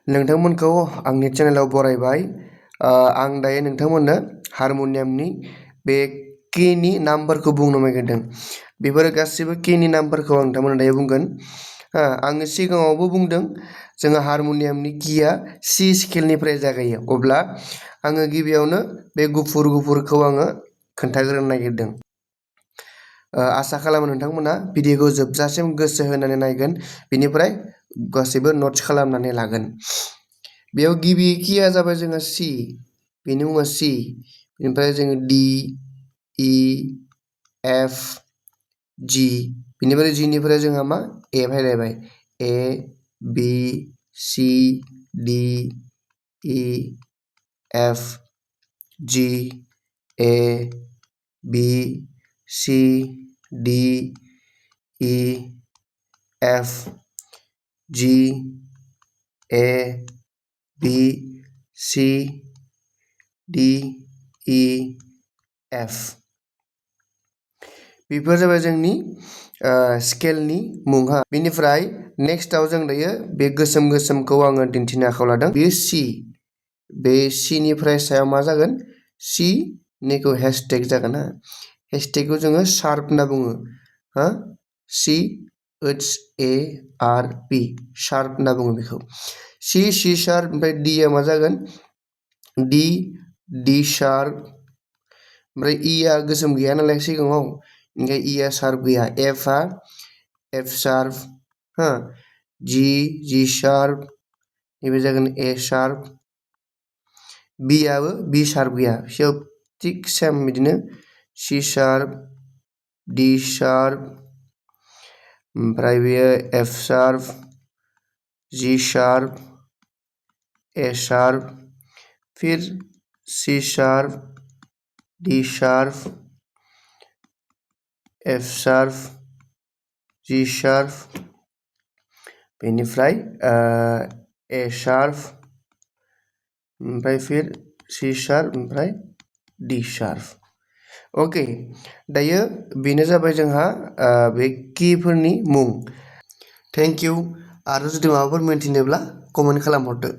नोंथांमोनखौ आंनि चेनेलाव बरायबाय। आं दायो नोंथांमोननो हारमनियामनि बे किनि नामफोरखौ बुंनो नागिरदों। बेफोर गासिबो किनि नामफोरखौ आं नोंथांमोननो दायो बुंगोन। आङो सिगाङावबो बुंदों जोङो हारमनियामनि किया सि स्केलनिफ्राय जागायो। अब्ला आङो गिबियावनो बे गुफुरखौ आङो खोन्थाग्रोनो नागिरदों। आसा खालामो नोंथांमोना भिडिअखौ जोबजासिम गोसो होनानै नायगोन, बिनिफ्राय गासैबो नट्स खालामनानै लागोन। बेयाव गिबि किया जाबाय जोंहा सि, बेनि उनाव सि, बेनिफ्राय जोङो डि, इ, एफ, जि, बेनिफ्राय जिनिफ्राय जोंहा मा ए फैलायबाय। ए, बि, सि, डि, इ, एफ, जि, ए, बि, सि, डि, इ, एफ, जि, ए, बि, सि, डि, इ, एफ। बेफोर जाबाय जोंनि स्केलनि मुंहा। बेनिफ्राय नेक्स्टआव जों दायो बे गोसोमखौ आङो दिन्थिनो आखायाव लादों। बेयो सि। बे सिनिफ्राय सायाव मा जागोन? सि निखौ हेशटेग जागोन। हेशटेगखौ जोङो शार्प होनना बुङो। S H A R P, sharp होनना बुङो बेखौ। सि शार्प, ओमफ्राय डिआ मा जागोन? डि शार्प, ओमफ्राय इआ गोसोम गैया नालाय सिगाङाव, ओमफ्राय इआ शार्प गैया। एफआ एफ शार्प, जि शार्प, नैबे जागोन ए शार्प। बिआबो बि शार्प गैया। थिग सेम बिदिनो सि शार्प, डि शार्प, ओमफ्राय बेयो F sharp, G sharp, A sharp, फिर C sharp, D sharp, F sharp, G sharp, बेनिफ्राय ए शार्प, ओमफ्राय फिर सी शार्प, ओमफ्राय डी शार्प। अके, दायो बेनो जाबाय जोंहा बे किफोरनि मुं। Thank you. आरो जुदि माबाफोर मिन्थिनोब्ला कमेन्ट खालामहरदो।